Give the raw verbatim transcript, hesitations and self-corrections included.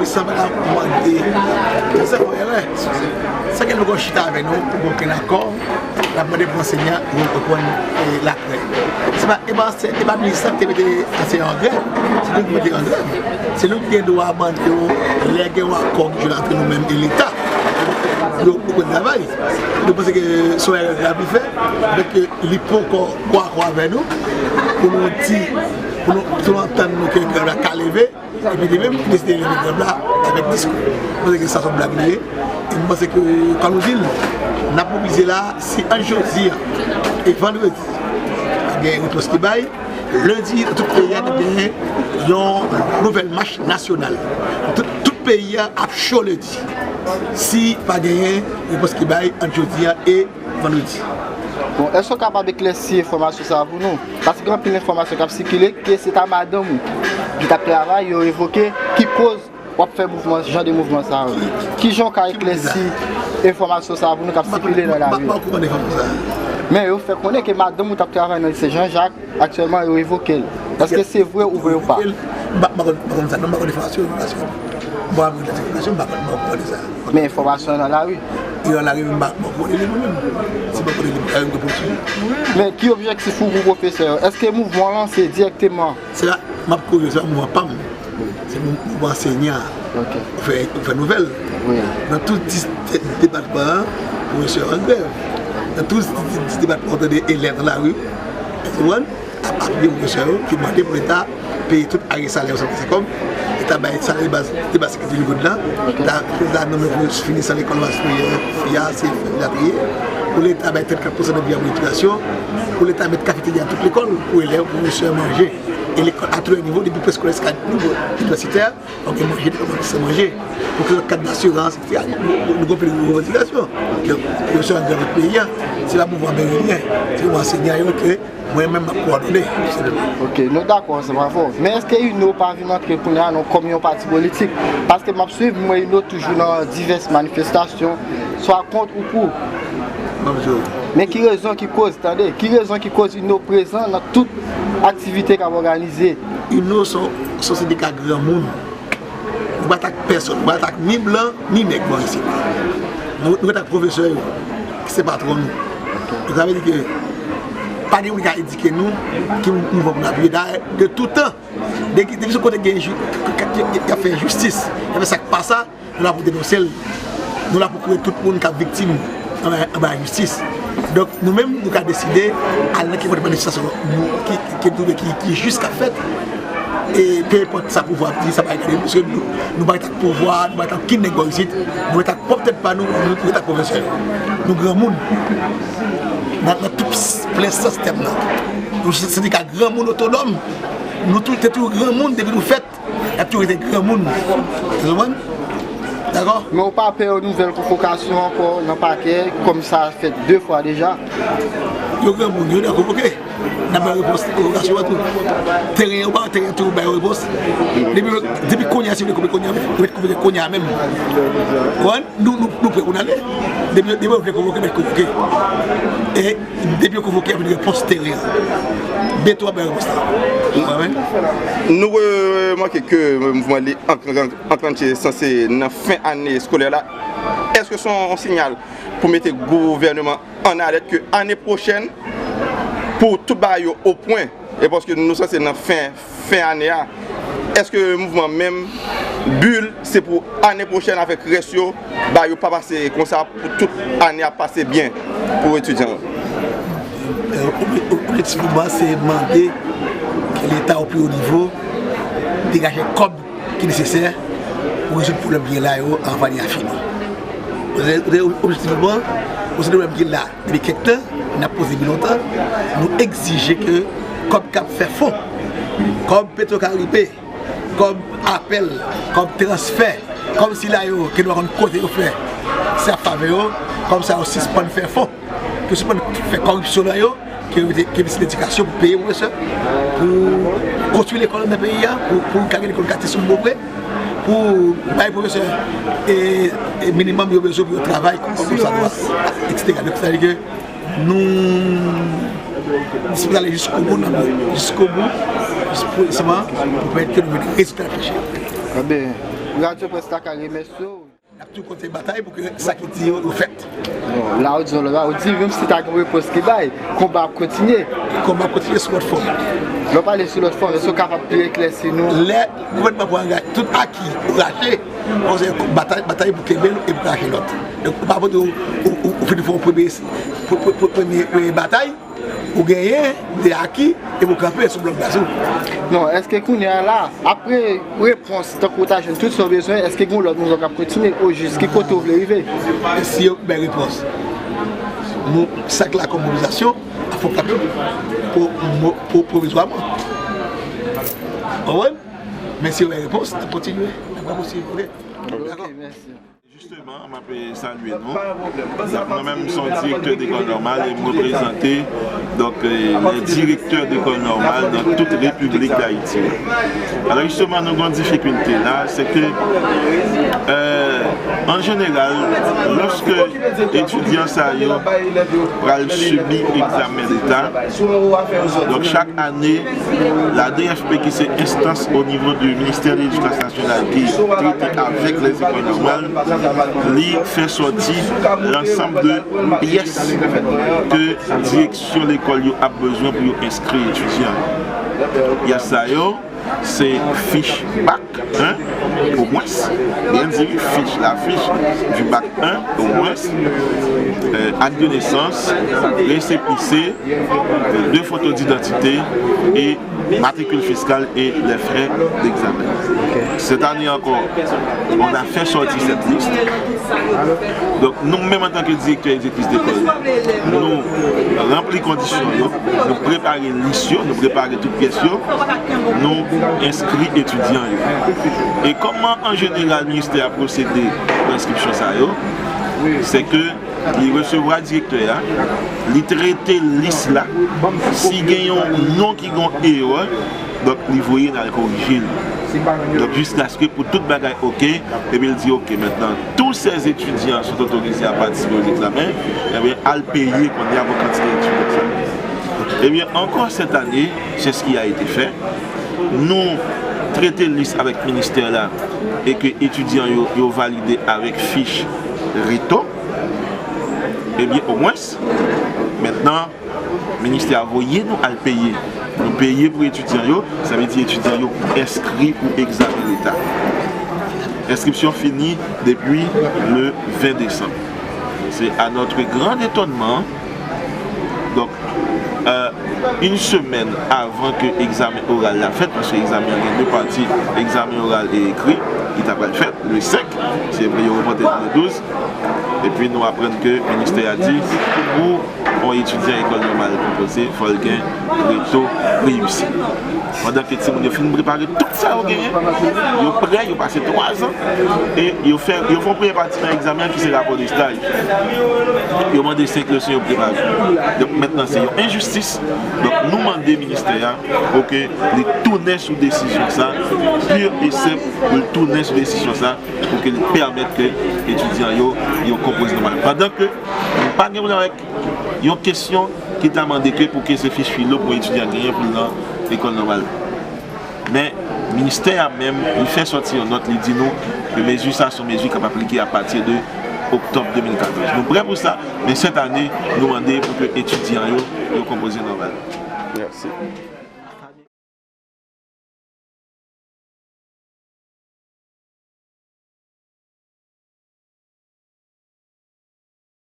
Sa pa ka mande. Sa se yon erè. Sa gen lè w chita avè nou pou okenn akò, l ap mande pou ansèyan yo konprann, e, lakrè. Se pa, e pa, se, e pa minis la ki te mete ansèyan an grèv. Se nou ki mete yo an grèv. Se nou ki gen dwa mande yo lè gen yon akò ki jwenn ant nou menm e Leta. Yo pou konn travay. Nou panse ke se yon erè grav li fè. Donk, li poko dakò avè nou pou nou di, pou nou, pou nou antann nou ke grèv la ka leve. Epi li menm ki deside leve grèv la avèk diskou. Mwen panse ke sa se yon blag li ye. E mwen panse ke, kòm nou di l, n ap mobilize la, si ant jodi a e vandredi, pa gen repons ki bay, lendi, nan tout peyi a, n ap genyen yon nouvèl mach nasyonal. Tout, tout peyi a ap cho lendi. Si pa genyen repons ki bay ant jodi a e vandredi. Bon, èske w kapab eklèsi enfòmasyon sa a pou nou? Paske gen anpil enfòmasyon k ap sikile ke se ta madanm ou ki t ap travay, yo revoke, ki koz w ap fè mouvman, jan de mouvman sa yo. Kijan w ka eklèsi enfòmasyon sa a pou nou k ap sikile nan lari? M pa okouran de enfòmasyon sa a. Men yo fè konnen ke madanm ou t ap travay nan lise Jean Jacques, aktyèlman yo revoke l. Èske se vre oubyen pa? M pa, m pa konn, m pa konn sa, non, m pa konn enfòmasyon, enfòmasyon. Bon, apre enfòmasyon, m pa konn, m pa okouran de sa. Men enfòmasyon nan lari. Yo nan lari, m pa, m pa okouran de li mwen menm. Si m pa okouran de li, m pa okouran de li. Men ki objektif ou pou pwofesè yo? Èske mouvman lan se dirèkteman? Se pa, m ap kouri, se pa mouvman pa m. Se mou-, mouvman ansèyan. Ok. Ou fè, ou fè nouvèl. Wi. Nan tout dis depatman an, pwofesè yo an grèv. Nan tout dis depatman, ou tande elèv nan lari. Ou konprann? Ap apiye pwofesè yo ki mande pou Leta peye tout aryè salè yo san kòb. Leta bay salè de baz, de baz senkant mil goud la. Leta, Leta nonmen pou fini san lekòl, baz priyè, fi a, se latriye. Pou Leta bay trannkat pousan nan pri a pou edikasyon. Pou Leta met kafeterya tout lekòl, pou elèv, pwofesè manje. E lekòl a tou lè nivo, depi preskolè jiska nivo inivèsitè, fòk gen manje, fòk gen manje. Pou ke lòt kad dasirans, etsetera. Nou, nou, nou gen anpil revandikasyon. Donk, yo se an grèv peyi a. Se pa mouvman Berilyen, se mouvman ansèyan yo ke mwen menm m ap kowòdone. Ok, nou dakò ansanm avè w. Men èske UNO pa vin antre kounye a non kòm yon pati politik? Paske m ap swiv, m wè UNO toujou nan divès manifestasyon, swa kont ou pou. M ap di w. Men ki rezon ki koz, tande, ki rezon ki koz UNO prezan nan tout aktivite k ap òganize? UNO se yon, se yon sendika granmoun. Nou pa t ak pèsòn, nou pa t ak ni blan, ni nèg bò isit. Nou, nou ret ak pwofesè yo, ki se patwon nou. Donk, sa vle di ke pa gen moun ki ka edike nou ki mouvman pou n apiye. Dayè, de tout tan, depi, depi se kote gen ju-, k-, k-, k-, y ap fè enjistis, y ap fè sa k pa sa, nou la pou denonse l. Nou la pou kouvri tout moun k ap viktim anba, anba enjistis. Donk, nou menm, nou ka deside al nan ki kote manifestasyon nou, ki, ki, ki, ki, ki jis k ap fèt. E pe enpòt sa pouvwa ap di, sa pa gade, paske nou, nou pa ret ak pouvwa, nou pa ret ak okenn nèg bò isit, nou ret ak pwòp tèt pa nou, nou ret ak pwofesè yo. Nou granmoun. Nan, nan tout s-, plen sans tèm nan. Nou se sendika granmoun otonòm. Nou tou, te tou granmoun depi nou fèt. Y ap toujou rete granmoun. Ou konprann? Dakò? Men ou pa pè yon nouvèl konvokasyon ankò nan pakè, kòm sa fèt de fwa deja? Yo granmoun, yo dwe konvoke. N ap bay repons konvokasyon an tou. Teren yo pa, teren tou bay repons. Depi, depi kounye a, si w vle konvoke kounye a, ou ret konvoke kounye a menm. Ou konprann? Nou, nou, nou prè pou n ale. Depi, depi yo vle konvoke, mèt konvoke. E depi yo konvoke, y ap jwenn repons teren an. Beto ap bay repons la. Ou konprann? Nou remake ke mouvman li ank-, ank-, anklantche sanse nan fen ane eskolè la. Èske se yon siyal pou mete gouvèneman an alèt ke ane pwochèn, pou tout bagay yo o pwen, e paske nou sanse nan fen, fen ane a, èske mouvman menm, bi l, se pou ane pwochèn avèk rès yo, bagay yo pa pase konsa, pou tout ane a pase byen pou etidyan yo? Objektif mouvman se mande ke Leta o pi wo nivo degaje kòb ki nesesè pou rezoud pwoblèm ki gen la yo anvan ane a fini. Objektivman, se yon pwoblèm ki la depi kèk tan, n ap poze depi lontan, nou egzije ke kòb k ap fè fon, kòb Petwokaribe, kòb apèl, kòb transfè, kòb sila yo ke nou pa konn kote yo fè, se ap favè yo, kòb sa yo sispann fè fon. Ke sispann fè kòripsyon nan yo, ke yo mete, ke mete edikasyon pou peye pwofesè, pou konstwi lekòl nan peyi a, pou, pou ka gen lekòl katye sou Mopre, pou bay pwofesè e, e minimòm yo bezwen pou yo travay kòm, kòm sa dwa, etsetera. Donk, sa vle di ke nou dispoze ale jiskobou nan, jiskobou, jis pou, pou pèmèt ke nou mete rezilta reflechi yo. Trè byen. Radyo Près la ka remèsye w. N ap toujou kontinye batay pou ke sa ki di yo, yo fèt. Bon, la ou di yon lòt, ou di menm si ta gen repons ki bay, konba ap kontinye. Konba ap kontinye sou lòt fòm. Lè w pale sou lòt fòm, èske w kapab pi eklèsi nou? Lè gouvènman pran tout aki ou rache, konsa batay, batay pou kenbe l e pou rache lòt. Donk, ou pa pote ou, ou, ou, ou fin fè yon premye, pre-, pre-, pre-, premye, premye batay, ou genyen de aki, epi ou kanpe sou blòk baz ou. Non, èske kounye a la, apre repons, tankou w ta jwenn tout sa w bezwen, èske gen yon lòt mouvman k ap kontinye, ojis ki kote w vle rive? E si yo bay repons, nou, sa k la kòm mobilizasyon, ap fè kanpe pou, pou, pou pwovizwaman. Konprann? Men si yo bay repons, n ap kontinye. N ap kontinye, oke? Dakò? Ok, mèsi. Jisteman, m ap salye nou. Mwen menm, m se yon direktè dekòl nòmal e m reprezante, donk, eh, les directeurs d'école normale dans toute République d'Haïti. Alò, jisteman, nou gen yon difikilte la, se ke, eh, an jeneral, lòske etidyan sa yo pral sibi egzamen leta, donk, chak ane, la D F P, ki se enstans o nivo di ministè de ledikasyon nasyonal ki trete avèk lèzekòl nòmal, li fè sòti lansanm de pyès ke direksyon lekòl yo ap bezwen pou yo enskri etidyan yo. Pyès sa yo, se fich bak, en, omwens, byen di wi, fich, la fiche du bac un, omwens, euh, acte de naissance, récépissé, de photos d'identité et matricule fiscale et les frais d'examen. Cette année encore, on a fait sortir cette liste. Donk, nou menm, antanke direktè e direktris lekòl, nou ranpli kondisyon yo, nou prepare lis yo, nou prepare tout pyès yo, nou enskri etidyan yo. E kòman, an jeneral, ministè a pwosede pou enskripsyon sa yo? Se ke li resevwa direktè a, li trete lis la. Si gen yon non ki gen erè, donk, li voye n al korije l. Donk, jiskaske pou tout bagay oke, epi l di, oke, maintenant, tous ces étudiants sont autorisés à participer aux examens, ebyen, al peye kounye a pou kantite etidyan sa. Ebyen, encore cette année, c'est ce qui a été fait. Nou trete lis avèk ministè la e ke etidyan yo, yo valide avèk fich reto. Ebyen, omwens, mentnan, ministè a voye nou al peye. Nou peye pou etidyan yo, sa vle di etidyan yo enskri pou egzamen leta. Enskripsyon fini depi le ven desanm. C'est à notre grand étonnement. Donk, euh, une semaine avan ke egzamen oral la fèt, paske egzamen an gen de pati, egzamen oral e ekri, ki ta pral fèt le senk, se vre yo repòte pou le douz, epi nou aprann ke ministè a di, pou yon etidyan ekòl nòmal konpoze, fò l gen reto reyisi. Pandan ke timoun yo fin prepare tout sa yo genyen, yo prè, yo pase twa zan, e yo fè, yo fè yon premye pati nan egzamen an ki se rapò de staj. Yo mande senk leson, yo prepare. Donk, mentnan, se yon enjistis. Donk, nou mande ministè a pou ke li tounen sou desizyon sa, pur e senp, pou l tounen sou desizyon sa, pou ke li pèmèt ke etidyan yo, yo konpoze nòmal. Pandan ke nou pa gen pwoblèm avèk yon kesyon ki ta mande ke pou ke se fich filo pou etidyan genyen pou l nan lekòl nòmal. Men, ministè a menm, li fè sòti yon nòt, li di nou ke mezi sa se yon mezi k ap aplike apati de oktòb de mil katòz. Nou prè pou sa, men sèt ane, nou mande pou ke etidyan yo, yo konpoze nòmal. Mèsi.